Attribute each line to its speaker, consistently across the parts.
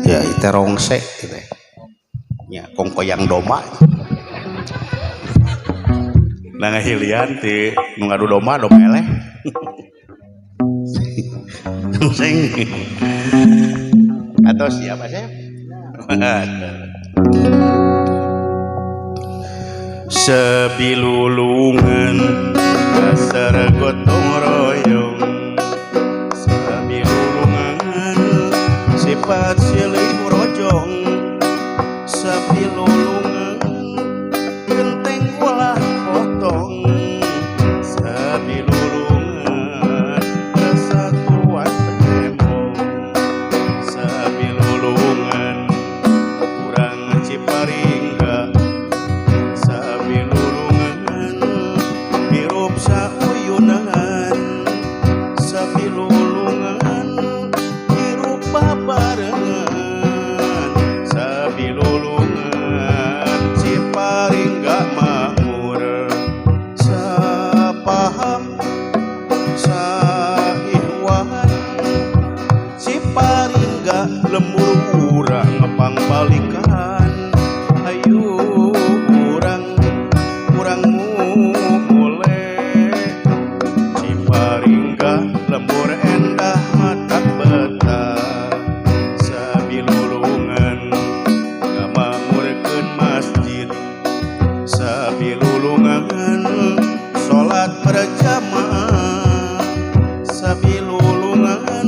Speaker 1: Ya itu rongse gitu. Ya kongkoyang domba. Nah ngahilian ti nu ngadu domba domba eleh. Sing atau siapa sih? Sebilulungan dasar gotong royong, sebilulungan sifat silih rojong, sebilulungan genteng ulah potong, sebilulungan persatuan tembong, sebilulungan kurang Ciparingga, sabilulungan hirup sauyunan, sabilulungan hirup babarengan, sabilulungan Ciparingga makmur, sapaham saihwan Ciparingga lembur urang pangbalikan. Ayo urang urang mumule Ciparingga lembur endah matak betah, sabilulungan ngamakmurkeun masjid, sabilulungan salat berjamaah, sabilulungan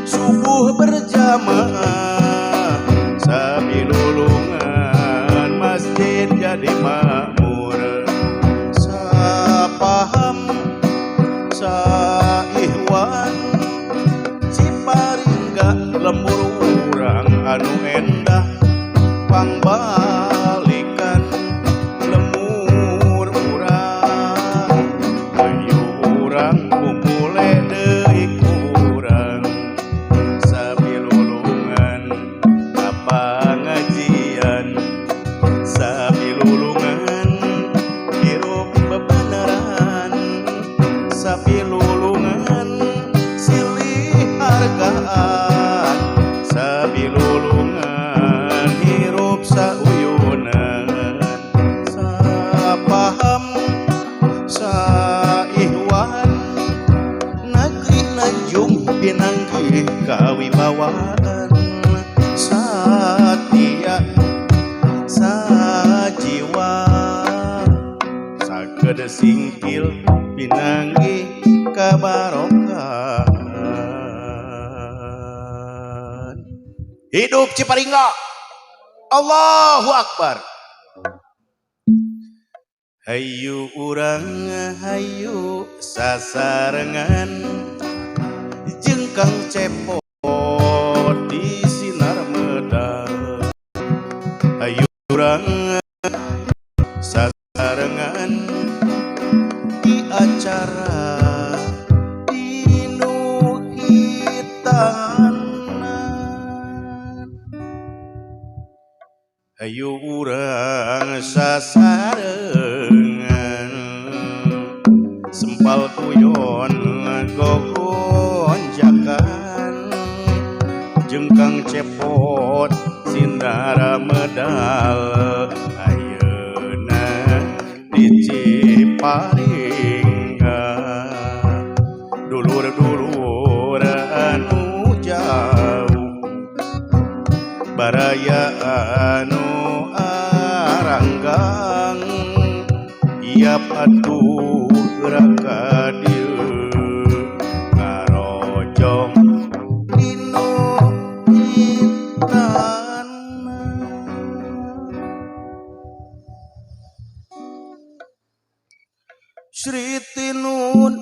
Speaker 1: subuh berjamaah, sabilulungan masjid jadi makmur, sapaham saihwan Ciparingga lembur urang anu endah pangbalikan lemur urang. Ayo urang mumule deui kurang, sabilulungan ka pangajian, sabilulungan hirup bebeneran, sabilulungan silih hargaan, sabilulungan hirup sauyunan, sapaham saihwan negeri Nanjung pinanggih kawibawaan, satia sajiwa sakede singkil pinanggih kabarokahan. Hidup Ciparingga. Allahu Akbar. Hayu urang hayu sasarengan jeung Kang Cepot di sinar medal. Hayu urang sasarengan di acara dinu hitanan. Hayu urang sasarengan sempal kuyon gogonjakan jeung Kang Cepot sindara medal ayeuna di Ciparingga. Dulur-dulur anu jauh baraya anu aranggang iap atuh gerak ka dieu ngarojong dinu hitana. Sri Tinun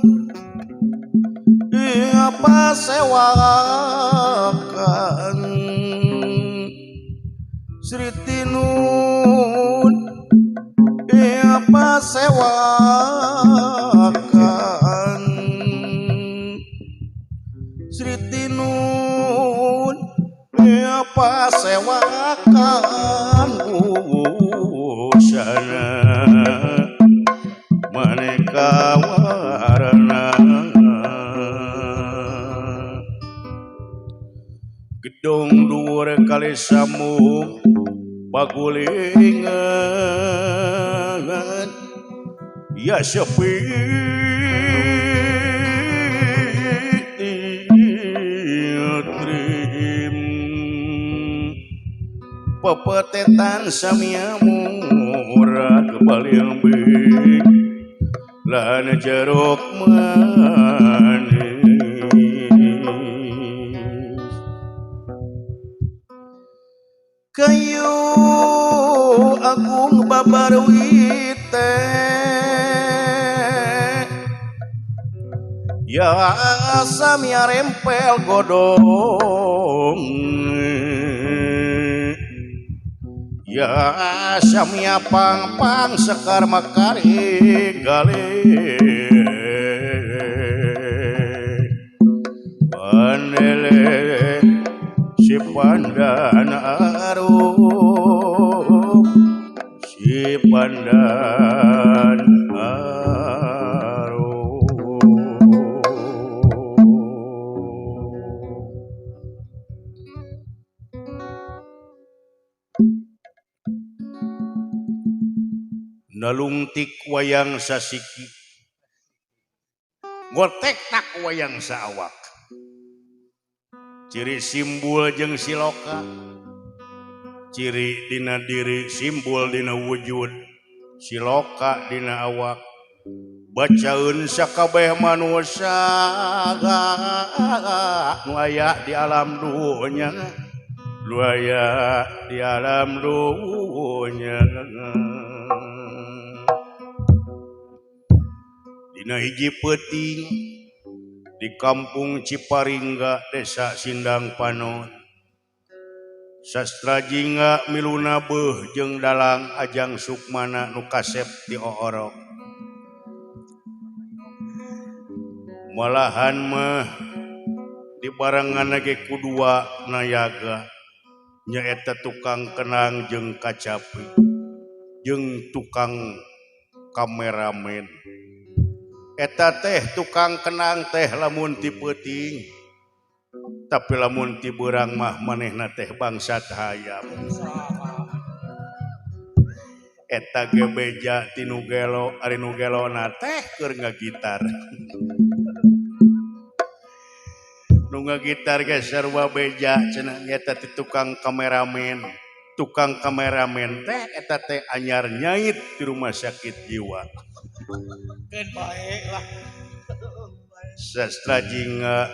Speaker 1: apa sewakan, Sri Tinun apa sewakan, Sri Tinun apa sewakan, busana maneka warna. Luhur kali samu bagulingan ya sepi trim pepetetan samia murah kebaliambing lan jeruk manis kayu agung babarwite ya samia rempel godong ya samia pang-pang sekar mekari gale pandele si pandan arum si pandan arum nalungtik wayang sasiki gotek tak wayang saawak ciri simbol jeung siloka ciri dina diri simbol dina wujud siloka dina awak bacaeun sakabeh manusia nu aya di alam dunya nu aya di alam dunya. Dina hiji peuting di kampung Ciparingga desa Sindang Panon Sastra Jingga miluna beuh jeung dalang Ajang Sukmana nu kasep di oorok malahan mah dibarengan ge ku dua nayaga nyaeta tukang kenang jeung kacapi jeung tukang kameramen. Eta teh tukang kenang teh lamun ti peuting tapi lamun ti beurang mah manehna teh bangsat hayam. Eta ge beja ti nu gelo ari nu gelona teh keur ngagitar. Nu ngagitar ge sarua beja cenah eta ti tukang kameramen. Tukang kameramen teh eta teh anyar nyait di rumah sakit jiwa.
Speaker 2: Baik lah.
Speaker 1: Sastra Jingga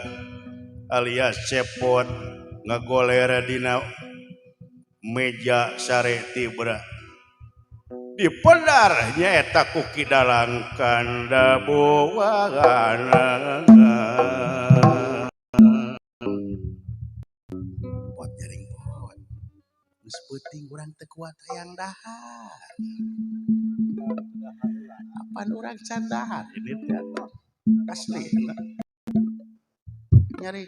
Speaker 1: alias Cepot ngagolera dina meja sare tibra dipedar nyaeta ku Ki Dalang Kanda Buwana. Pot jaring pot geus peuting urang teu kuat hayang dahar. Apaan orang candaan ini teh asli nyari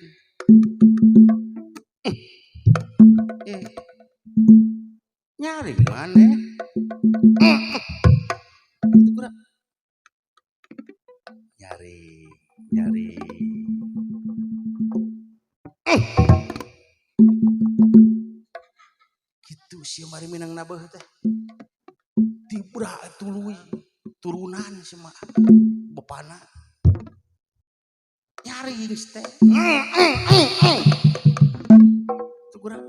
Speaker 1: nyari mana itu kurang nyari nyari gitu sih mari minang nabeuh teh tibra tuluy turunan sama bepana nyari teh itu kurang.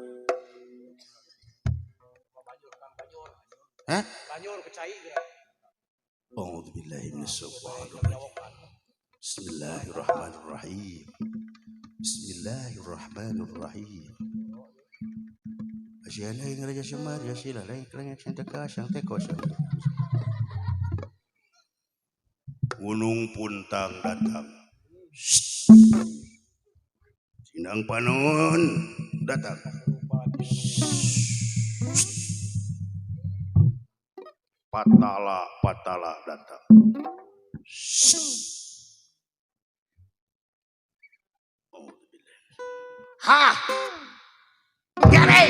Speaker 1: Hah?
Speaker 2: Banjur kecai geura.
Speaker 1: A'udzubillahi minasyaitonir rajim. Bismillahirrahmanirrahim. Bismillahirrahmanirrahim. Asyana ing raja semar ya sila lain kelengek senteka sang teko sang. Gunung Puntang datang. Sindang Panon datang. Patala patala datang. Hah! Nyari!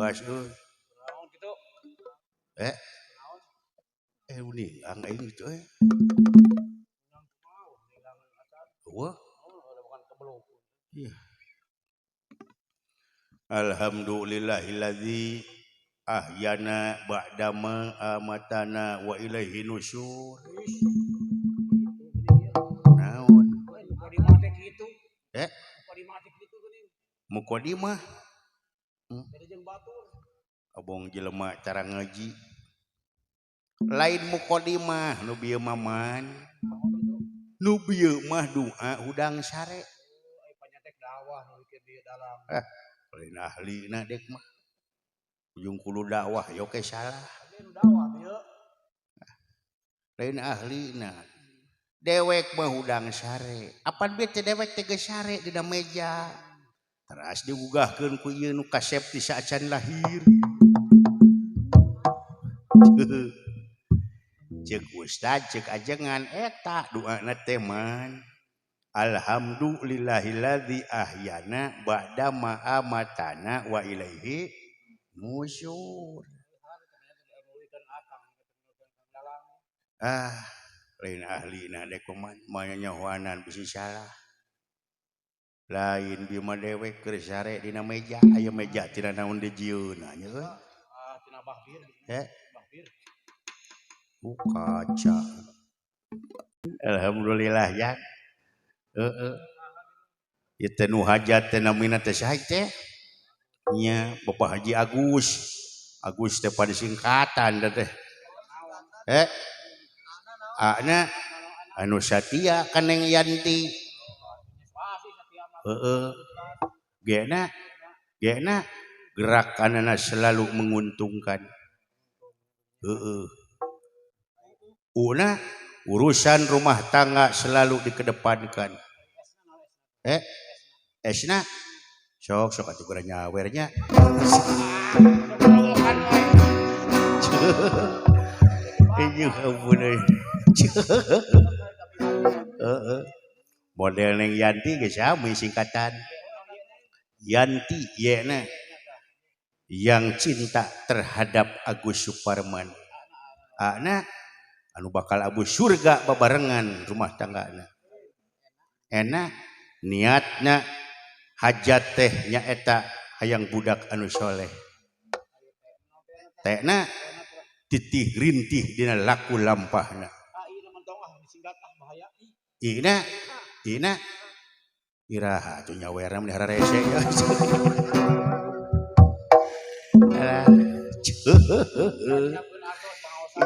Speaker 1: Bebas euy.
Speaker 2: Naon kitu?
Speaker 1: Eh. Eh uningang aing kitu euy. Wah. Iya. Alhamdulillahilladzi ahyana ba'dama amatana wa ilaihi nusyur. Naon? Eh? Mukadimah. Abong jelema cara ngaji. Lain mukadimah nu bieu mah man. Nu bieu mah doa hudang sare. Lain ahlina dek mah. Ujung kudu dakwah yo ke salah. Lain ahlina. Dewek mah hudang sare. Apan bieu teh dewek teh geus sare dina meja. Teras digugahkeun ku ieu nu kasep ti saacan lahir. Ceuk ustad ceuk ajengan eta doana teh man. Alhamdulillahilladzi ahyana ba'da ma amatana wa ilaihi nusyur. Ah, lain ahlina dek man, mah nyahoanan bisi salah. Lain bieu mah dewek keur sare dina meja, aya meja tina naon dijieunna nya euy.
Speaker 2: Ah, tina bahbir.
Speaker 1: Heh.
Speaker 2: Bahbir.
Speaker 1: Kaca. Alhamdulillah ya. Heeh. Ieu teh nu hajat teh namina teh saha teh? Nya Bapak Haji Agus. Agus teh pada singkatan teh. Eh. Ana anu satia ka Neng Yanti. Heeh. Gena gena gerakanana selalu menguntungkan. Heeh. Una urusan rumah tangga selalu dikedepankan. Eh, esna sok sok atuh geura nyawernya. Ieu ampun euy. Heeh. Model Neng Yanti geus sami singkatan. Yanti yena yang cinta terhadap Agus Suparman. Ana anu bakal abu surga babarengan rumah tanggana. Enak niatna hajat teh nyaeta hayang budak anu soleh. Tehna titih rintih dina laku lampahna. Ina ina iraha atuh nyawerna mun hararese. Alah.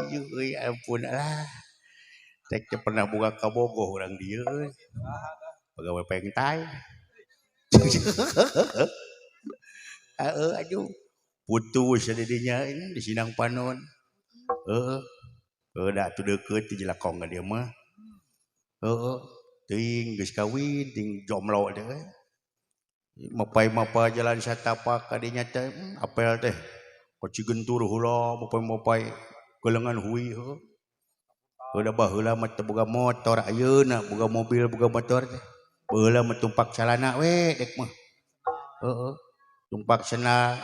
Speaker 1: Ieu euy ampun lah. Teh pernah buka kabogoh urang dieu euy. Pegawai pengtai. Heeh aduh. Putus di dinya ini di Sinang Panon. Heeh. Heuh da atuh deukeut ti jelakong ka dieu mah. Heeh. Teuing geus kawin ting jomblo teh euy. Mapai-mapai jalan satapak ka dinya teh apel teh. Ka Cigentur heula mapai-mapai gelengan hui heuh. Heuh da baheula mah teu boga motor ayeuna boga mobil boga motor teh. Baheula mah tumpak calana we dek mah. Heeh. Tumpak sena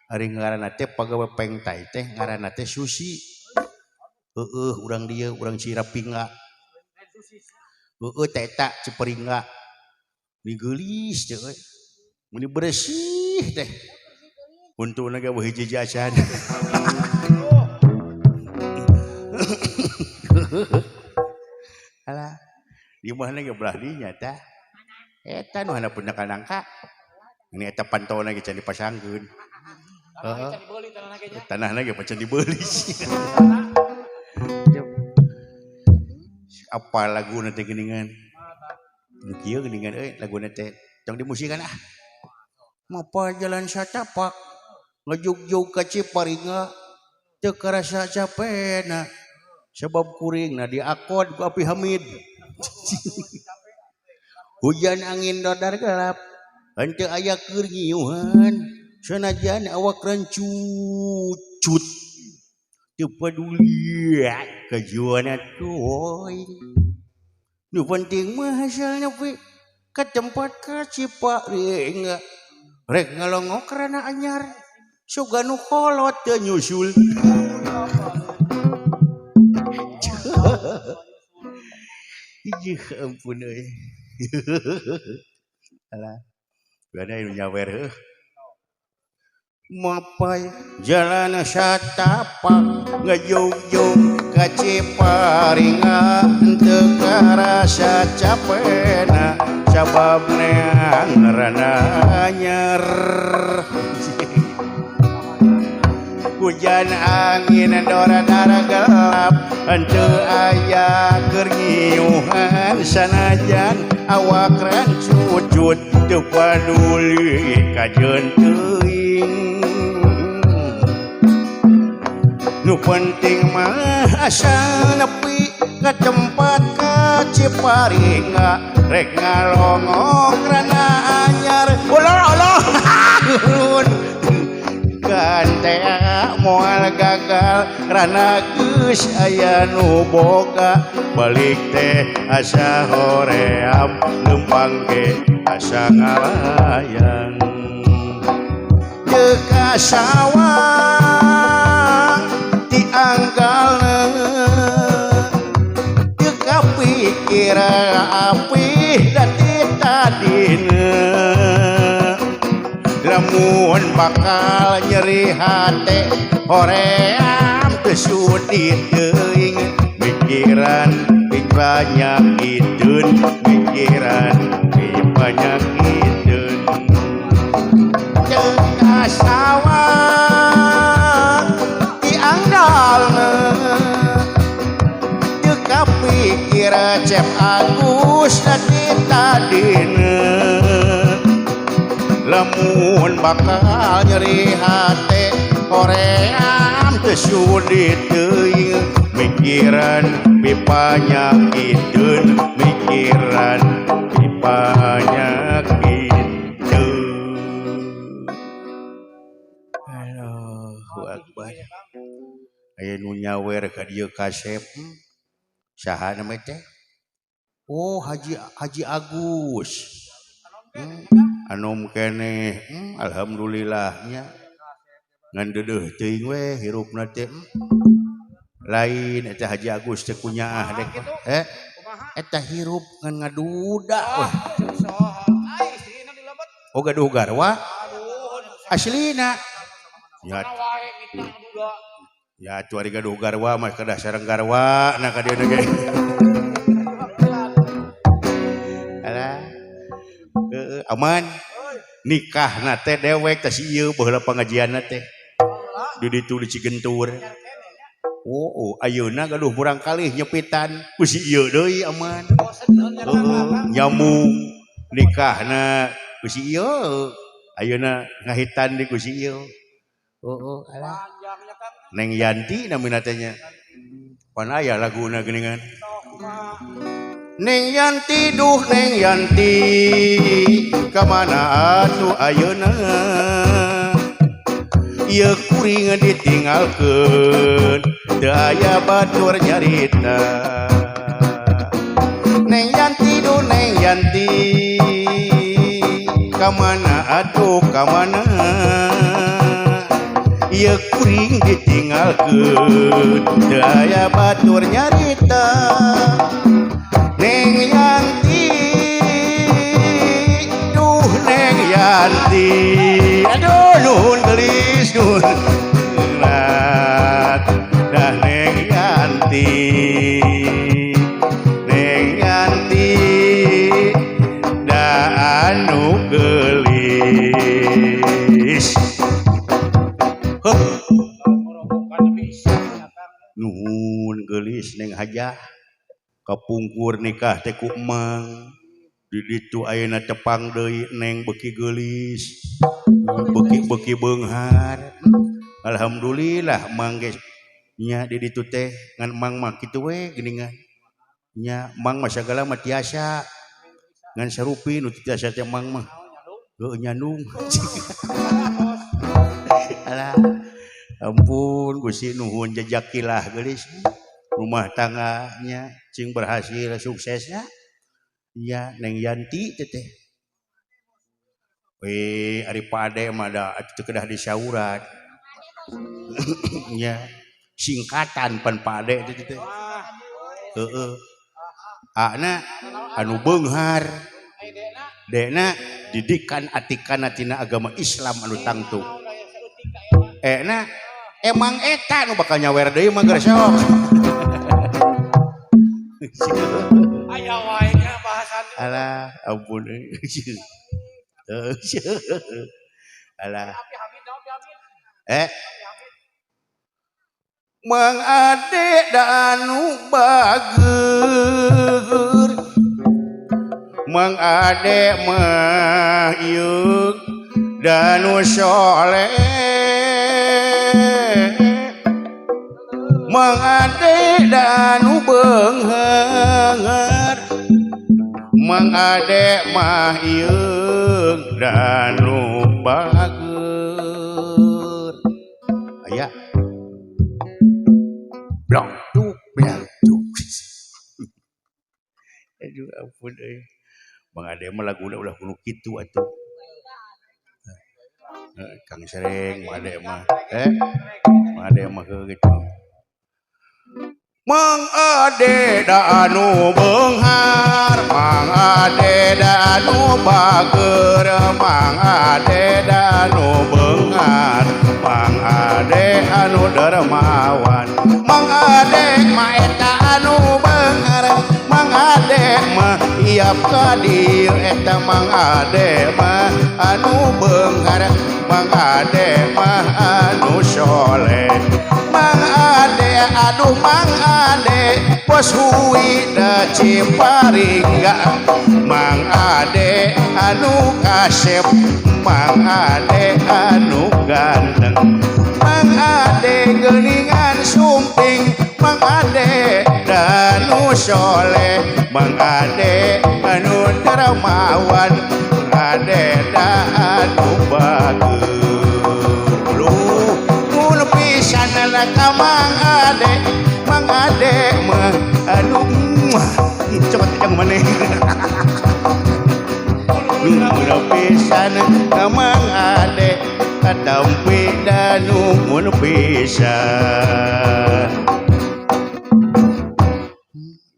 Speaker 1: ari ngaranna teh pagawe pengtai teh ngaranna teh Susi. Heeh urang dieu urang Cirapingga. Heeh teh eta Ciperingga. Ni geulis teh euy. Meni beresih teh. Untungna ge hiji acan. Alah, di mana ge belah dinya tah? Eta nu handapeun ka nangka. Ini eta pantona ge can dipasangkeun. Heeh. Tanahna ge can dibeuli. Apa laguna teh geuningan? Nu kieu geuningan euy laguna teh tong dimusikan ah. Mapa jalan satapak ngajugjug ka Ciparinga teu karasa capena sebab kuringna diakod ku Api Hamid. Hujan angin dodar gelap henteu aya keur nyiuhan sanajan awak rencucut teu peduli kajuana tuh. Nu penting mah hasilna we ka tempat ka Ciparinga rek ngalongok rana anyar Suga nu kolot teu nyusul. Ih ampun euy. Alah. Gana nu nyawer heuh. Mapai jalan satapak ngajugjug ka Ciparinga teu karasa capena sabab neang rana anyar. Hujan angin dora dara gelap henteu aya keur ngiuhan sanajan awak rancucut teu paduli kajeun teuing. Nu penting mah asal nepi ka tempat ka Ciparinga rek ngalongok rana anyar. Ulah ulah kan teh moal gagal rana geus aya nu boga balik teh asa hoream leumpang ge asa ngalayang teu kasawang ti anggalna teu kapikir apih da ti tadina lamun bakal nyeri hate hoream teu sudi teuing mikiran pipanyakiteun mikiran pipanyakiteun teu kasawang ti anggalna teu kapikir Cep Agus da ti tadina lamun bakal nyeri hate hoream teu sudi teuing mikiran pipanyakiteun mikiran pipanyakiteun. Allahu akbar. Aya nu nyawer ka dieu kasep saha name teh? Oh Haji Haji Agus. Anom keneh alhamdulillahnya ngan deudeuh teuing we hirupna teh lain eta Haji Agus teh kunyaah dek eta hirup ngan ngaduda weh. Oh gaduh garwa aslina ya ya atuh ari gaduh garwa mah kedah sareng garwa na ka dieu ge. Alah aman nikah na teh dewek teh si ieu baheula pangajianna teh di ditu di Cigentur. Oh, ayeuna gaduh murang kalih nyepitan ku si ieu deui aman. Nyambung nikahna ku si ieu ayeuna ngahitan di ku si ieu. Oh, alah. Neng Yanti namina teh nya. Pan aya laguna geuningan. Neng Yanti duh Neng Yanti kamana atuh ayeuna ieu kuring ditinggalkeun teu aya batur nyarita. Neng Yanti duh Neng Yanti kamana atuh kamana ieu kuring ditinggalkeun teu aya batur nyarita. Neng Yanti duh Neng Yanti aduh nuhun gelis nuhun dah Neng Yanti Neng Yanti dah anu gelis. Heuh nuhun gelis Neng Hajah kapungkur nikah teh ku emang di ditu ayeuna tepang deui Neng beuki geulis beuki-beuki beunghar. Alhamdulillah mang ge nya di ditu teh ngan mang mah kitu we geuningan nya mang mah sagala mah tiasa ngan sarupi nu tiasa teh mang mah heuh nyandung. Alah ampun Gusti nuhun jejakilah geulis rumah tangganya cing berhasil suksesnya ya Neng Yanti teteh. Weh ari pade mah da atuh kedah disauran. Nya singkatan pan Pak Ade teh teh. Heeh. A-na anu beunghar. D-na didikan atikana tina agama Islam anu tangtu. E-na emang eta nu bakal nyawer deui mah geus sok.
Speaker 2: Aya wae nya bahasan.
Speaker 1: Alah, ampun euy. Alah. Eh. Mang Ade danu bager. Mang Ade mah ieu danu soleh. Mang Ade danu beunghar. Mang Ade mah ieu danu bager. Aya. Blong tuk blong tuk. Aduh ampun euy. Mang Ade mah laguna ulah kudu kitu atuh. Kang Sereng Mang Ade mah. Mang Ade mah heuh kitu. Mang Ade danu beunghar, Mang Ade danu bager, Mang Ade danu beunghar, Mang Ade anu dermawan. Mang Ade mah eta anu beunghar, Mang Ade mah iap ka dieu eta Mang Ade mah anu beunghar, Mang Ade mah anu soleh. Mang Ade aduh Mang Ade bos hui da Ciparingga. Mang Ade anu kasep, Mang Ade anu ganteng, Mang Ade geuningan sumping, Mang Ade danu soleh, Mang Ade anu dermawan, Mang Ade danu bager. Luh mun pisan ka Mang Ade, Mang Ade mah anu coba teh maneh. Mun pisan ka Mang Ade katampi danu mun pisan.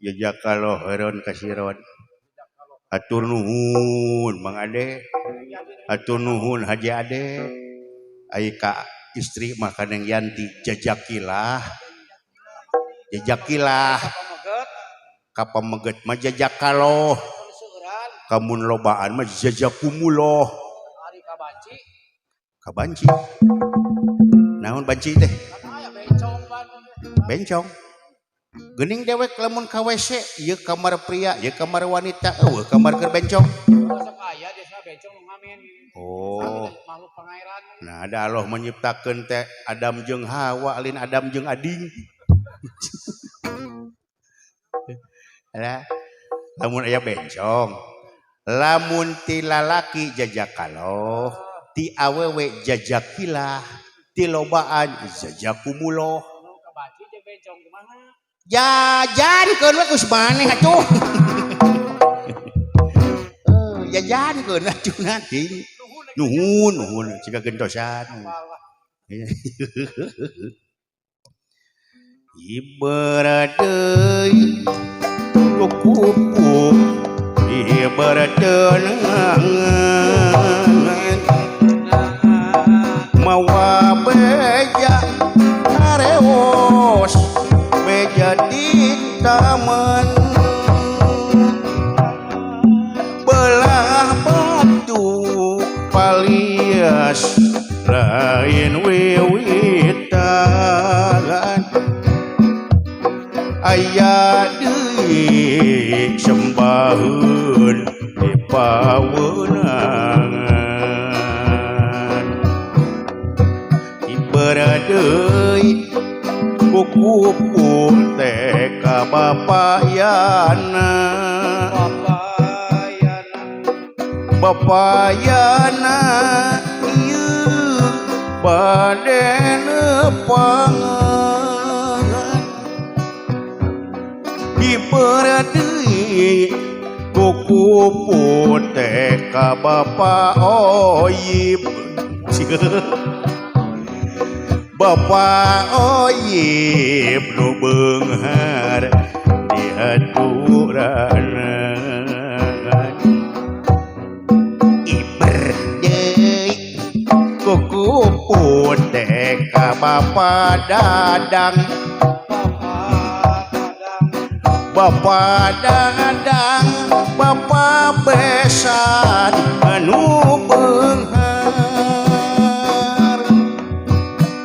Speaker 1: Jajakaloh heron kasiron. Atur nuhun Mang Ade, atur nuhun Haji Ade. Ai ka istri mah kaneng Yanti jajakilah. Jajakilah. Ka pameget mah jajakaloh. Kamun lobaan mah jajakumuloh.
Speaker 2: Ari ka banci.
Speaker 1: Ka banci. Naon banci teh? Bencong. Geuning dewek lamun ka WC, ieu kamar pria, ieu kamar wanita, eueuh kamar keur bencong.
Speaker 2: Sok aya desa bencong nu ngamen.
Speaker 1: Oh.
Speaker 2: Makhluk pangairan.
Speaker 1: Nah, ada Allah menyiptakeun teh Adam jeung Hawa, lain Adam jeung Ading. Alah, lamun aya bencong, lamun ti lalaki jajakaloh, ti awewe jajakilah, ti lobaan jajakumuloh.
Speaker 2: Nu kabanci jeung bencong kumaha?
Speaker 1: Jajankeun we geus maneh atuh. Jajankeun atuh nanti. Nuhun, nuhun siga gentosan. Ibarat deui kupu ibarat tenangan mawa beja karewos beja di taman belah batu palias lain wiwitan aya deui sembaheun di paweunangan ibarat deui kukupu teh ka bapayana bapayana ieu bade nepangan ibarat deui kukupu teh ka bapa oyib. Bapak Oyib nu beunghar dihaturanan Iber deui kuku putih ka Bapak Dadang. Bapak Dadang Bapak Besan anu beunghar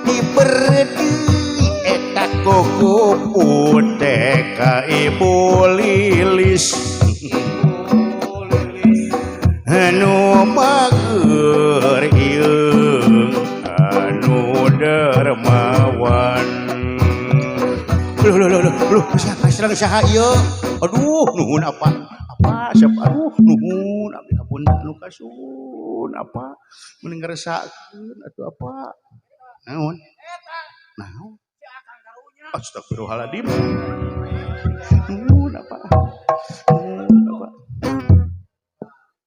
Speaker 1: Iber deui eta kuku putih ka Ibu Lilis anu bager ieu anu dermawan. Loh loh loh loh loh, saha serang saha ieu? Aduh, nuhun apa? Apa siapa? Aduh, nuhun abdi ampun anu kasun apa? Mending ngeresakeun atuh apa? Naon? Naon? Astagfirullahaladzim. Nuhun apa? Nuhun apa?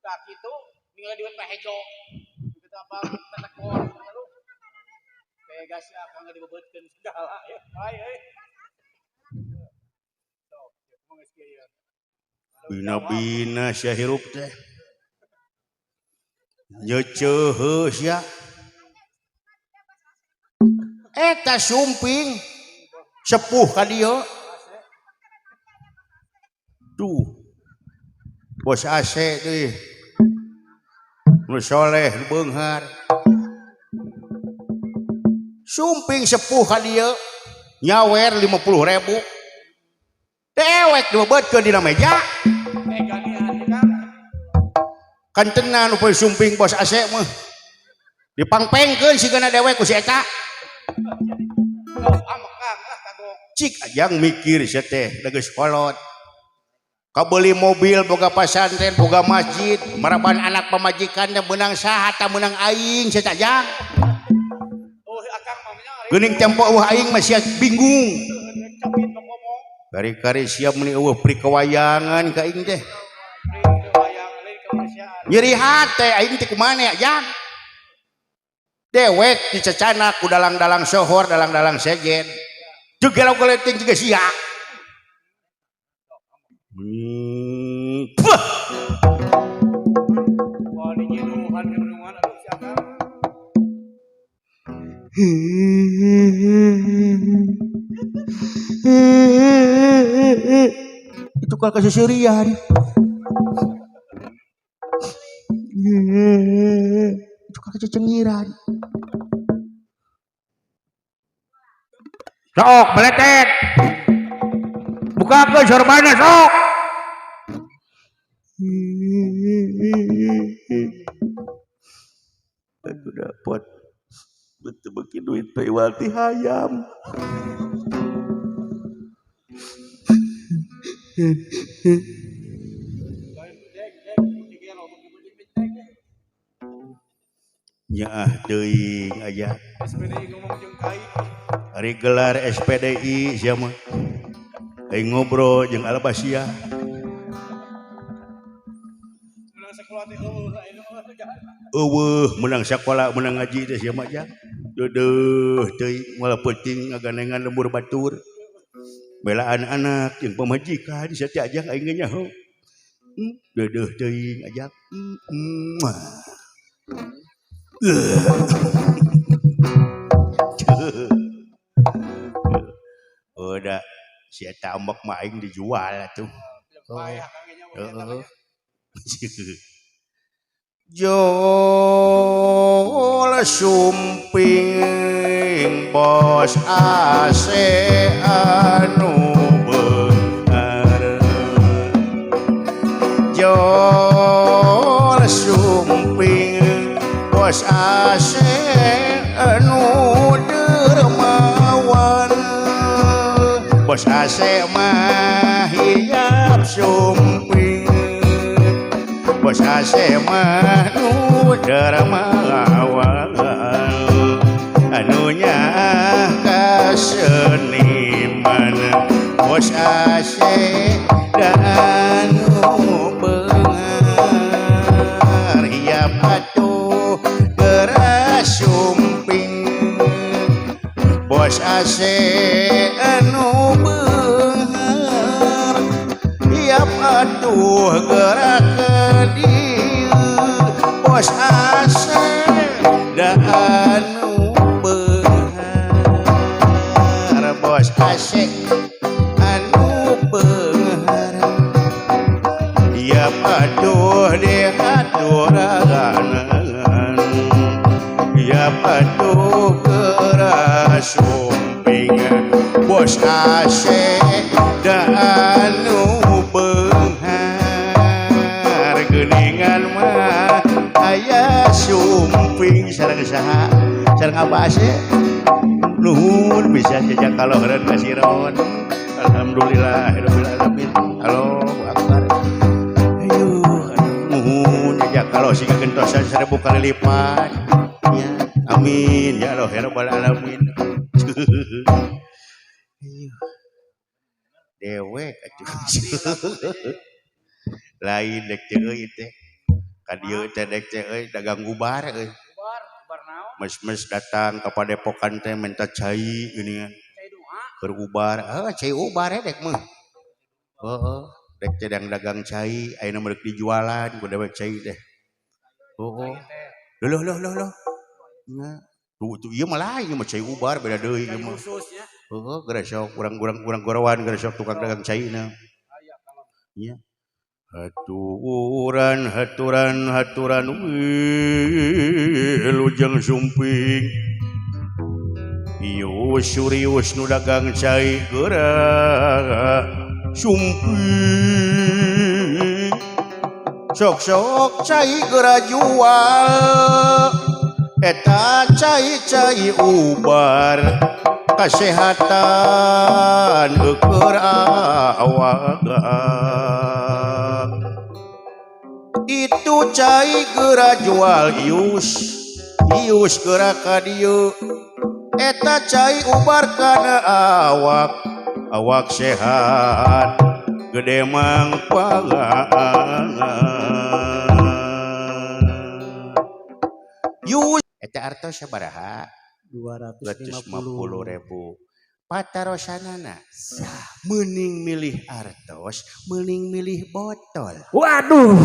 Speaker 2: Tah kitu ningali duit mah hejo. Kitu apa tetekor lu. Tega si akang dibebetkeun segala ya. Ai euy. Sok, kumaha geus kieu.
Speaker 1: Bina-bina sia hirup teh. Nyeceuheuh sia. Eta sumping sepuh ka dieu. Duh. Bos AC deui. Nu soleh nu beunghar. Sumping sepuh ka dieu nyawer 50.000. Dewek dibebetkeun dina meja.
Speaker 2: Tega nian Kang.
Speaker 1: Kan tenan upaya sumping bos AC mah. Dipangpengkeun sigana dewek ku si eta.
Speaker 2: Sok ambek Kang lah kagok.
Speaker 1: Cik ajang mikir sia teh da geus kolot. Kabeli mobil boga pasantren boga masjid maraban anak pamajikan teh meunang saha tah meunang aing sia teh ajang.
Speaker 2: Oh akang mah nya
Speaker 1: Geuning tempo eueuh aing mah sia bingung.
Speaker 2: Capit ngomong.
Speaker 1: Kari-kari sia meuni eueuh pri kawayangan ka aing teh.
Speaker 2: Pri wayang lain kemanusiaan.
Speaker 1: Nyeri hate aing teh kumaha ajang. Dewek dicecana ku dalang-dalang sohor, dalang-dalang sejen. Jeung gelo-geleting juga sia. Puh.
Speaker 2: Wah dinyiduhan kedunungan aduh si akang.
Speaker 1: Itu kalau keseserian. Itu kalau kecengiran. Sok beletet. Buka ke sorbana sok. Aku dapat betul beki duit paiwati hayam. Nyaah teuing aya.
Speaker 2: SPDI ngomong jeung kai.
Speaker 1: Ari gelar SPDI sia mah. Aing ngobrol jeung Albasia.
Speaker 2: Menang sekolah teh eueuh ayeuna mah.
Speaker 1: Eueuh menang sakola menang ngaji teh sia mah jang. Deudeuh teuing moal peuting ngagandengan lembur batur. Belaan anak jeung pamajikan sia teh ajang aing ge nyaho. Deudeuh teuing ajang. Udah si eta ambek mah aing dijual atuh. Heeh. Jol sumping bos AC anu beunghar. Jol sumping bos AC anu dermawan. Bos AC mah hiap sumping. Bos AC mah nu dermawan. Anu nyaah kaseniman. Bos AC dan nu beunghar. Hiap atuh geura sumping. AC anu beunghar iap atuh gerak ke dieu bos AC da anu beunghar bos AC anu beunghar iap atuh dihaturanan iap atuh gerak sumping bos AC da anu beunghar geuningan mah aya sumping sareng saha sareng Abah AC nuhun bisa jejak kaloheran ka siron alhamdulillah rabbil alamin Allahu akbar ayuh nuhun jejak kalau siga gentosan 1000 kali lipat ya amin ya Allah ya rabbal alamin. Ayuh dewek atuh lain dek teh euy teh ka dieu teh dek teh euy dagang gubar euy.
Speaker 2: Gubar, gubar naon?
Speaker 1: Mes-mes datang ka padepokan teh minta cai geuningan.
Speaker 2: Cai doa.
Speaker 1: Keur ubar, heuh cai ubar we dek mah. Heeh, dek teh dagang cai ayeuna mah rek dijualan ku dewek cai teh. Heeh. Loh loh loh loh. Nya, tuh ieu mah lain mah cai ubar beda deui ieu mah.
Speaker 2: Khusus nya.
Speaker 1: Heeh, geura sok urang-urang gorowan geura sok tukang dagang caina. Nya. Haturan haturan haturan wilujeng sumping. Ius surius nu dagang cai geura sumping. Sok-sok cai geura jual eta cai-cai ubar kasehatan eueur awak. Itu cai geura jual ius ius geura ka dieu eta cai ubar kana awak awak sehat gede mangpangan. Yus eta artos sabaraha?
Speaker 3: 250.000.
Speaker 1: Patarosanana meuning milih artos meuning milih botol.
Speaker 3: Waduh.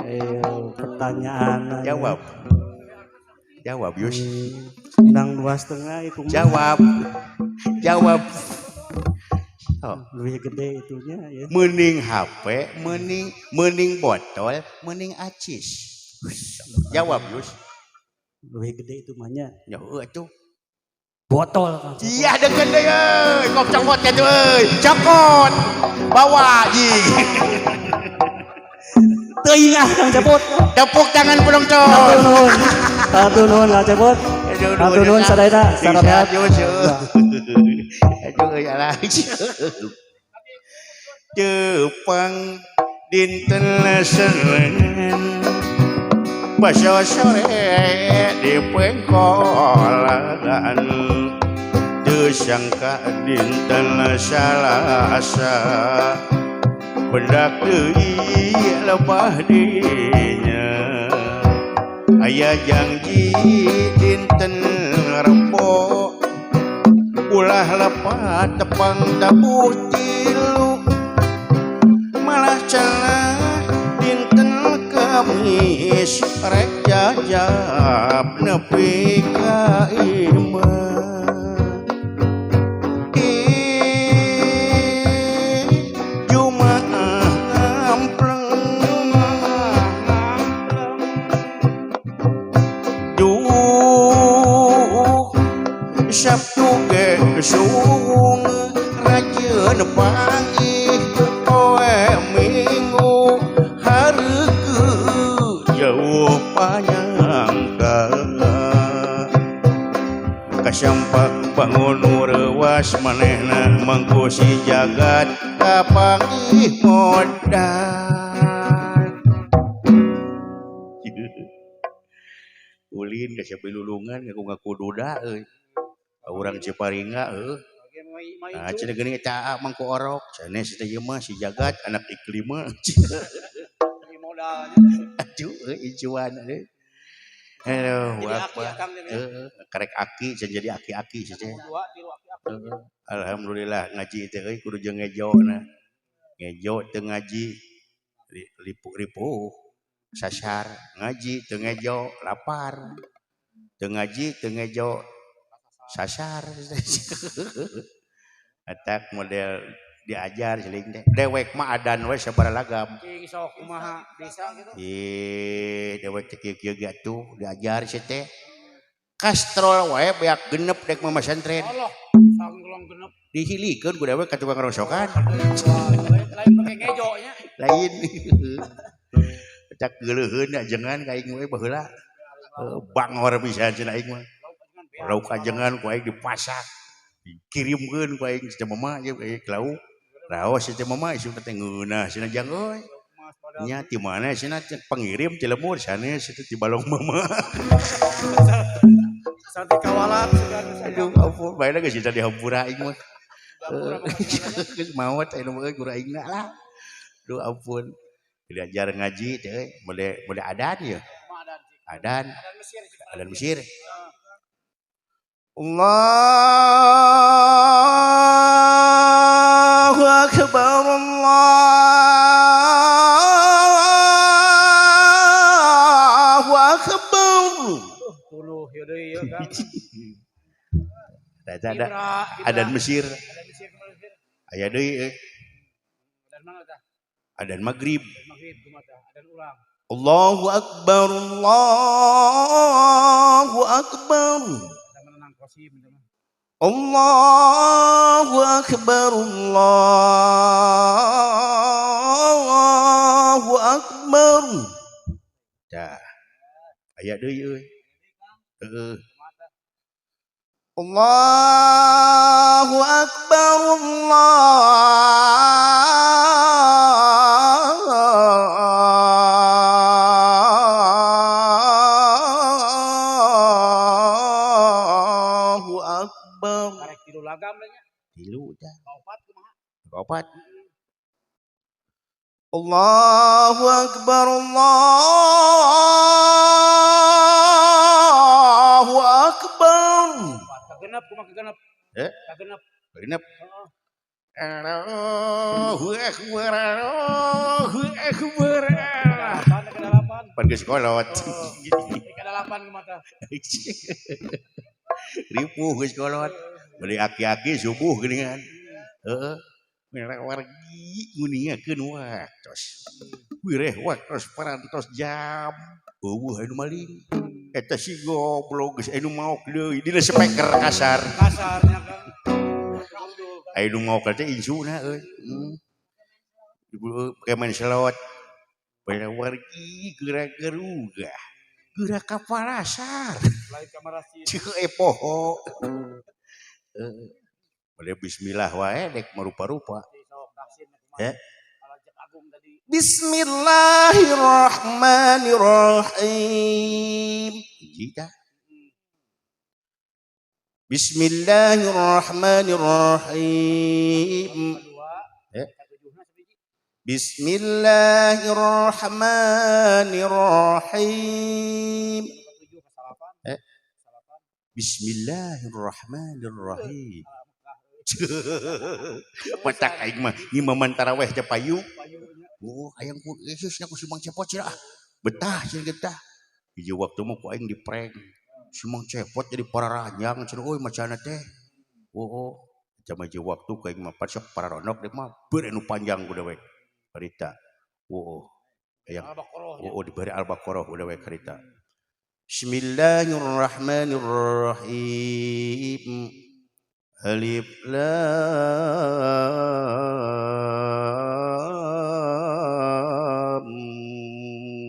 Speaker 3: Ayo pertanyaan.
Speaker 1: Jawab. Jawab Yus.
Speaker 3: Nang 2,5 itu.
Speaker 1: Jawab. Jawab. Oh.
Speaker 3: Lebih gede itunya ya.
Speaker 1: Meuning HP, meuning botol, meuning acis. Jawab Yus.
Speaker 3: Lebih gede itu mahnya.
Speaker 1: Ya heuh atuh.
Speaker 3: Botol Kang.
Speaker 1: Iya deukeun deui euy, kop cokot kitu euy. Cokot. Bawa jing.
Speaker 3: Teuing ah Kang Cepot.
Speaker 1: Tepuk tangan penonton.
Speaker 3: Hatur nuhun. Hatur nuhun Kang Cepot. Hatur nuhun sadayana. Salam sehat.
Speaker 1: Aduh euy alah. Jepang dinten Senin baso sore di pengkolan teu sangka dinten Salasa bendak deui lebah dinya aya janji dinten Rebo ulah lepat tepang tabuh tilu malah celah dinten Kamis rek jajab nepi ka imah. Jumaah ngampleng duh Sabtu ge suwung rajeun panggih poe Minggu hareukeun jauh panyangka kasampak bangun reuwas manehna mangku si jagat kapanggih modal. Ulin ka siapa lulungan ngaku-ngaku duda euy. Urang Ciparinga euy. Nah cenah geuning eta mangku orok sanes teh ieu mah si jagat anak iklima. Aduh euy icuan euy. Aduh,
Speaker 2: Jadi aki akang teh.
Speaker 1: Heeh, karek aki can jadi aki-aki sih teh. Alhamdulillah ngaji teh euy kudu jeung ngejona. Ngejo teu ngaji ripuh-ripuh sasar ngaji teu ngejo lapar. Teu ngaji teu ngejo sasar. Atak model diajar seling teh. Dewek mah adan we sabaraha lagam.
Speaker 2: Cing sok kumaha bisa gitu.
Speaker 1: Ih, dewek teh kieu-kieu ge atuh diajar si teh. Kastrol wae beak genep dek mah masantren.
Speaker 2: Allah, sanglong genep.
Speaker 1: Dihilikeun ku dewek ka tukang rongsokan.
Speaker 2: Lain pake ngejo nya.
Speaker 1: Lain. Cak geuleuheun ajengan ka aing we baheula. Bangor pisan cenah aing mah. Lauk ajengan ku aing dipasak. Dikirimkeun ku aing cenah mama ieu ka lauk. Raos cenah mama isuk teh ngeunah cenah jang euy. Nya ti mana cenah pangirim ti lemur sanes itu ti balong mama.
Speaker 2: Santi kawalat.
Speaker 1: Aduh ampun bae geus bisa dihampura aing mah. Geus maot anu mah guru aing lah. Aduh ampun. Diajar ngaji teh mode mode adan ya. Adan. Adan Mesir. Allahu akbar Allahu akbar.
Speaker 2: Tuluh ieu deui ieu Kang.
Speaker 1: Ada adan Mesir. Aya deui euy.
Speaker 2: Adan mana tah?
Speaker 1: Adan maghrib.
Speaker 2: Maghrib kumaha tah? Adan urang.
Speaker 1: Allahu akbar Allahu akbar. Allahu akbar Allahu akbar. Dah. Aya deui euy. Heeh. Allahu akbar Allahu akbar.
Speaker 2: Karek tilu lagam nya.
Speaker 1: Tilu tah.
Speaker 2: Kaopat kumaha?
Speaker 1: Kaopat. Allahu akbar Allahu akbar.
Speaker 2: Kagenep kumaha kagenep? Kagenep.
Speaker 1: Kagenep. Allahu akbar Allahu akbar.
Speaker 2: Kadalapan.
Speaker 1: Pan geus kolot.
Speaker 2: Kadalapan kumaha tah?
Speaker 1: Ripuh geus kolot. Beli aki-aki subuh geuningan. Heeh. Merek wargi nguningakeun waktos. Wireh waktos parantos jam. Eueuh anu maling. Eta si goblok geus anu maok deui dina speaker kasar.
Speaker 2: Kasarnya Kang.
Speaker 1: Anu maok teh insuna euy. Ibu pake main selot. Merek wargi geura-gerugah. Geura ka palasar.
Speaker 2: Lain ka marasi.
Speaker 1: Ceu poho. Boleh bismillah wae dek marupa-rupa. Ya. Bismillahirrahmanirrahim. Jika. Bismillahirrahmanirrahim. Ya. Bismillahirrahmanirrahim. Ya. Bismillahirrahmanirrahim. Petak aing mah ngimaman taraweh teh payu. Oh, hayang ku Yesus nya ku si Mang Cepot cenah. Betah cenah getah. Hiji waktu mah ku aing diprank. Si Mang Cepot jadi pararanjang cenah euy macana teh. Oh, eta mah hiji waktu ku aing mah sok pararonok deui mah beur anu panjang ku dewek. Harita. Oh, hayang. Oh, diberi Al-Baqarah ku dewek harita. Bismillahirrahmanirrahim. Alif Lam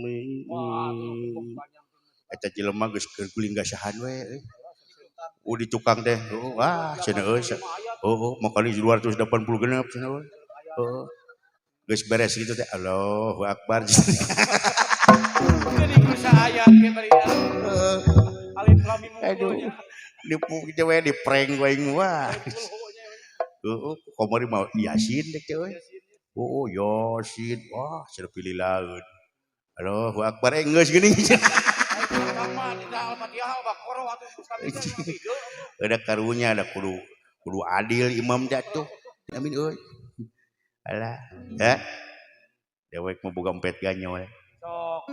Speaker 1: Mim. Eta jelema geus keur guling gasahan we euy. Oh di tukang teh. Wah, cenah euy. Oh, mau kali 280 genep cenah euy. Heeh. Geus beres gitu teh. Allahu akbar.
Speaker 2: Jadi geus ayat ge bari. Alif Lam Mim.
Speaker 1: Aduh. Nipu kitu we di prank we wah. Heeh, kamari mah Yasin dek teh euy. Oh, Yasin. Wah, cenah pilih laun. Allahu akbar geus geuning.
Speaker 2: Akang mah tidak Al-Fatihah, Al-Baqarah atuh kami teh video.
Speaker 1: Ada karunya ada kudu kudu adil imam jatuh. Amin euy. Alah, ya. Dewek mah boga empet ganyol.
Speaker 2: Sok.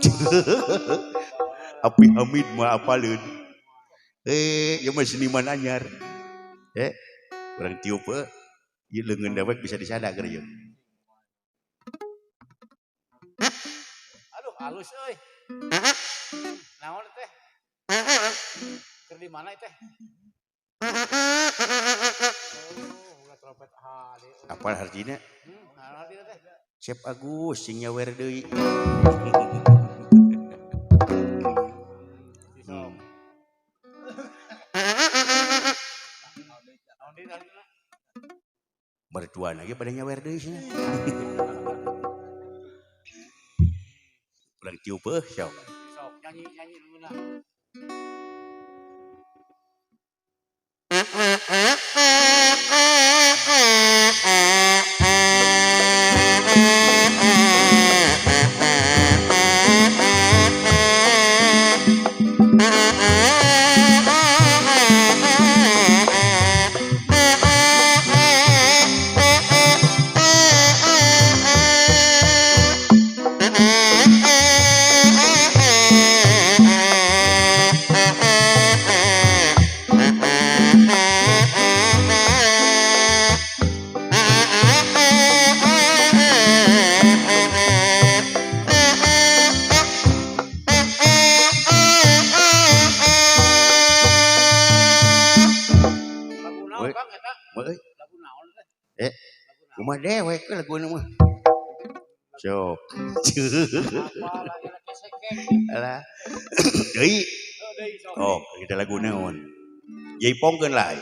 Speaker 1: Api Hamid mah apaleun. Eh, ieu mah seniman anyar. Eh, urang tiup heuh. Ieu leungeun dewek bisa disada keur ieu.
Speaker 2: Aduh, halus euy. Naon teh? Keur di mana teh? Oh, boga trompet HD euy.
Speaker 1: Apal hartina?
Speaker 2: Naon hartina teh?
Speaker 1: Cep Agus sing nyawer deui.
Speaker 2: Sok. Naon deui hartina?
Speaker 1: Mertua lagi pada nyawer deui cenah. Urang tiup heuh sok.
Speaker 2: Sok nyanyi nyanyi leungeunna. Lagu naon
Speaker 1: Weh.
Speaker 2: Kang eta?
Speaker 1: Mah euy,
Speaker 2: Lagu naon teh?
Speaker 1: Eh,
Speaker 2: Lagu naon?
Speaker 1: kumaha dewek we laguna mah. Sok.
Speaker 2: Apa lagi lagi sekek.
Speaker 1: Alah. Deui.
Speaker 2: Heuh deui sok.
Speaker 1: Oh, kita lagu naon? Jaipongkeun lah.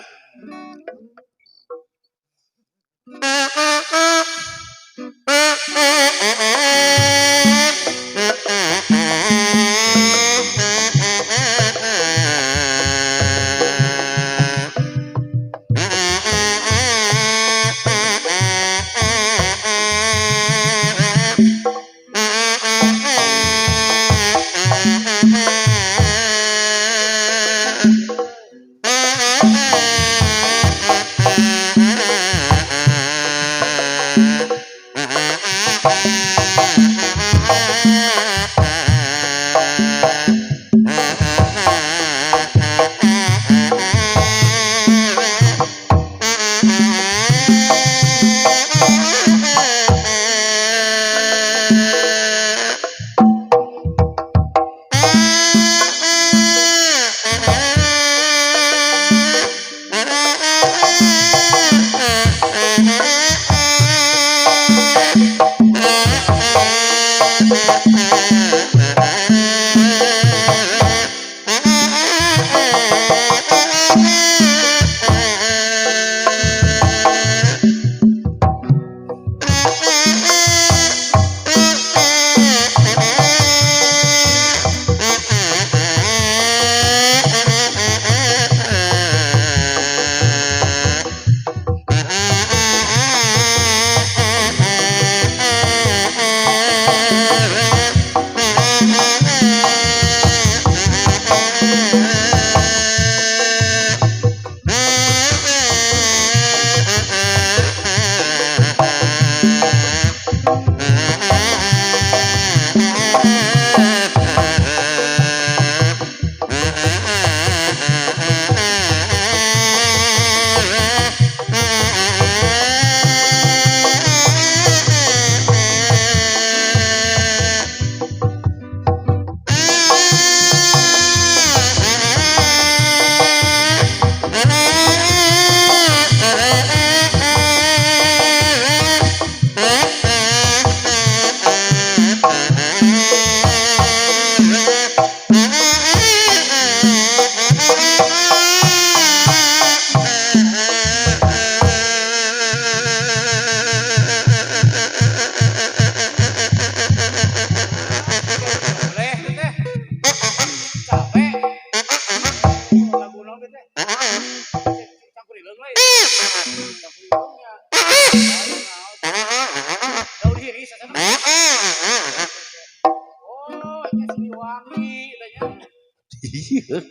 Speaker 1: Aduh,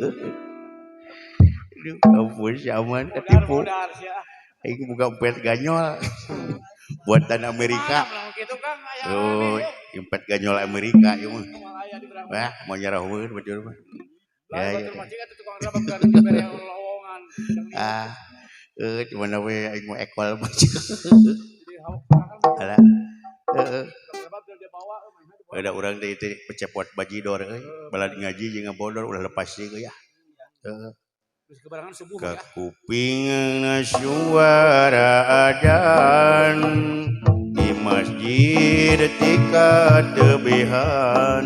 Speaker 1: ampun si Aman ketipu. Aing buka empet ganyol buatan Amerika. Oh, empet ganyol Amerika ieu mah. Wah, mau nyarahweun batur mah. Ya, ya. Ah, cuman we aing mau ekol mah. Alah. Heeh. Ada urang teh teh pecepot bajidor euy, balad ngaji jeung ngabodor ulah lepas deui ya. Heeh. Kakuping suara adan di masjid tika tebihan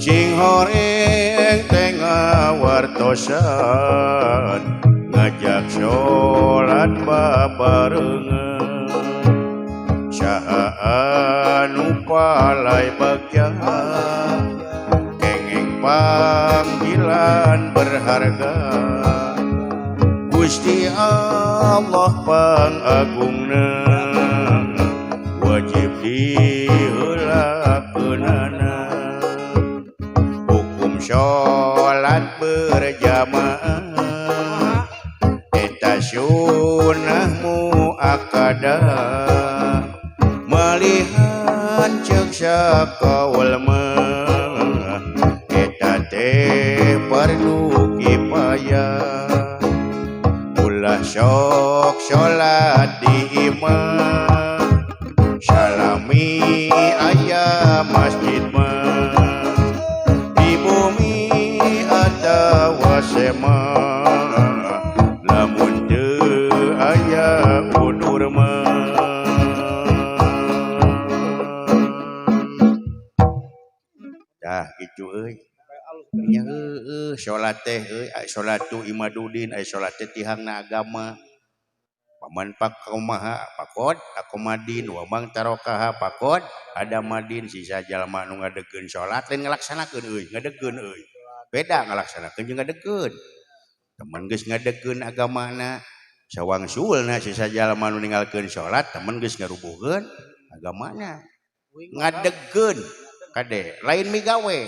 Speaker 1: sing horeng tengah wartosan ngajak sholat babarengan saha anu palai bagja kenging panggilan berharga Gusti Allah pangagungna wajib diheulakeunana hukum sholat berjamaah eta sunnah muakkadah malihan ceuk sakaul mah eta teh perlu kifayah ulah sok sholat di imah salami aya masjid mah di bumi atawa sema lamun teu aya udur mah. Tah kitu euy. Nya heueuh salat teh euy, salatu imadudin, ai salat teh tihangna agama. Paman pakomaha pakod akomadin wa mang tarokaha pakod ada madin sisa jalma nu ngadegeun salat lain ngalaksanakeun euy, ngadegeun euy. Beda ngalaksanakeun jeung ngadegeun. Temen geus ngadegeun agamana, sawangsulna sisa jalma nu ninggalkeun salat temen geus ngarubuhkeun agamana. Ngadegeun kade lain migawe.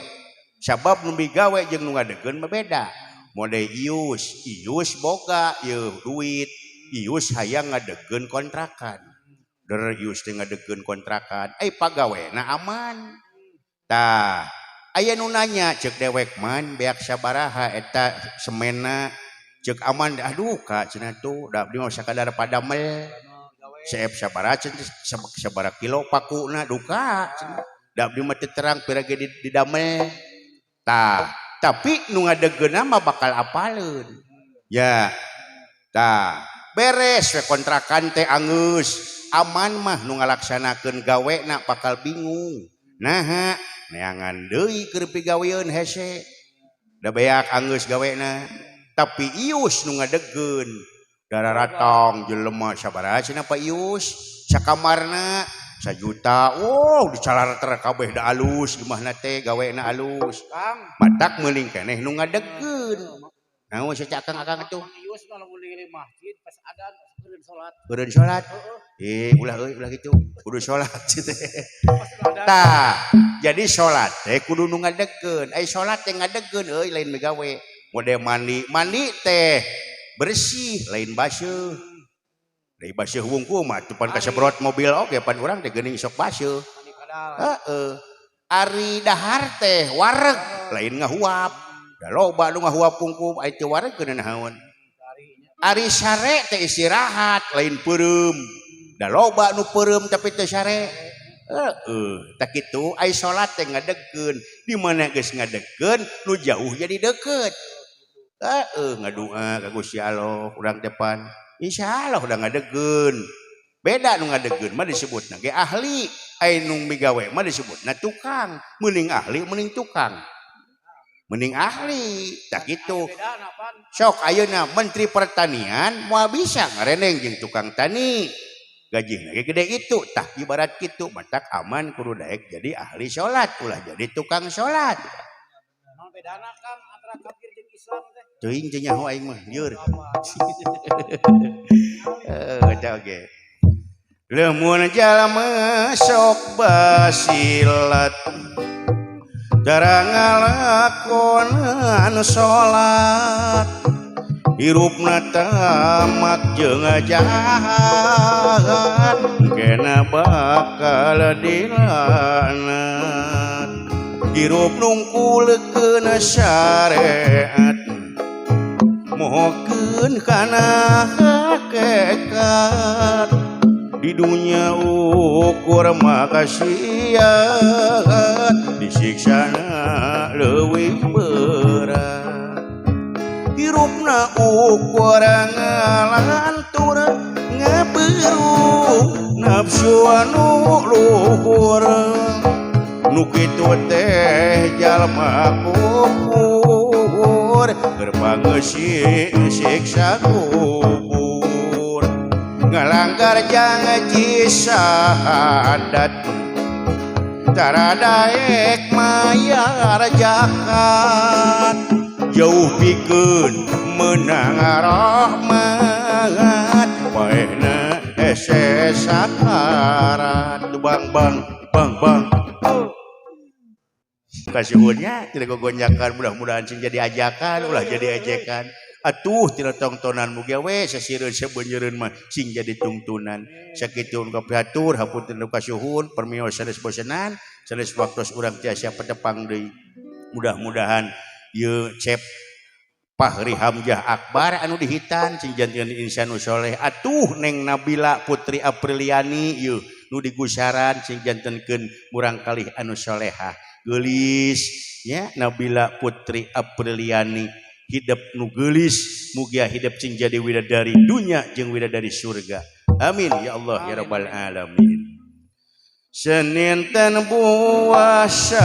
Speaker 1: Sabab nu migawe jeung nu ngadegeun mah beda. Mode ius, ius boga yeuh duit. Ius hayang ngadegeun kontrakan. Der ius teh ngadegeun kontrakan, ai pagawena aman. Tah, aya nu nanya ceuk dewek man beak sabaraha eta semena ceuk aman aduh ka cenah tuh da abdi mah sakadar padamel. Seep sabaraha cenah sabaraha kilo pakuna duka cenah. Da abdi mah teu terang pira ge didamel. Tah, tapi nu ngadegeunna mah bakal apaleun. Ya. Tah, beres we kontrakan teh anggeus aman mah nu ngalaksanakeun gawena bakal bingung. Naha neangan deui keur pigaweun hese. Da beak anggeus gawena. Tapi ius nu ngadegeun dararatang jelema sabaraha cenah Pak Ius sakamarna sajuta. Oh, dicalarter kabeh da alus imahna teh gawena alus. Matak meuling keneh nu ngadegeun. Naon sia akang-akang atuh?
Speaker 2: Ius mah lamun di masjid pas adan eureun salat.
Speaker 1: Eureun salat. Ulah euy, ulah kitu. Kudu salat teh. Tah, jadi salat teh kudu nu ngadegeun. Ai salat teh ngadegeun euy lain migawe. Mode mandi, mandi teh bersih lain baseuh. Dari baseuh wungkul mah tuh pan kasebrot mobil oge pan urang teh geuning sok baseuh. Heeh. Ari dahar teh wareg lain ngahuap. Da loba nu ngahuap kungkum ai teu wareg geuna naon. Ari sare teh istirahat lain peureum. Da loba nu peureum tapi teu sare. Heeh, tah kitu ai salat teh ngadegeun. Di mana geus ngadegeun nu jauh jadi deukeut. Heeh, ngadua ka Gusti Allah urang teh pan. Insyaallah udah ngadegeun. Beda nu ngadegeun mah disebutna ge ahli, ai nu migawe mah disebutna tukang. Meuning ahli meuning tukang. Mending ahli, tak gitu. Sok ayeuna Menteri Pertanian moal bisa ngareneng jeung tukang tani. Gajina ge gede itu, tah ibarat kitu matak aman kudu daek jadi ahli salat, ulah jadi tukang salat.
Speaker 2: Naon bedana Kang antara kafir jeung Islam teh?
Speaker 1: Teuing teu nyaho aing mah, lieur. Eta oge. Lamun jalma sok basilat Cara ngalakonan salat, hirupna tamak jeung jahat, kena bakal dilaknat. Hirup nungkulkeun syariat, mohokeun kana hakikat. Di dunia ukur maksiat, disiksana leuwih berat. Hirupna ukur ngalantur, ngaberu nafsu anu luhur. Nu kitu teh jalma kufur, keur pangeusi siksa kubur. Ngalanggar janji syahadat, tara daek mayar zakat. Jauh pikeun meunang rahmat, paehna hese sakarat. Bang, bang, bang, bang. Kasuhunnya tidak gogonjakan, mudah-mudahan sing jadi ajakan, ulah jadi ejekan. Atuh tina tongtonan, mugia we sasireun sabeunjeureun mah sing jadi tungtunan. Sakitu kapihatur, hapunten nu kasuhun, permios sanes bosenan, sanes waktos urang tiasa patepang deui. Mudah-mudahan ieu Cep Fahri Hamzah Akbar anu dihitan sing janten insan nu soleh. Atuh Neng Nabila Putri Apriliani ieu nu digusaran sing jantenkeun murangkalih anu solehah. Geulis nya Nabila Putri Apriliani, hidup nu geulis, mugia hidup sing jadi widadari dunya jeung widadari surga. Amin ya Allah ya rabbal alamin. Senin tan puasa.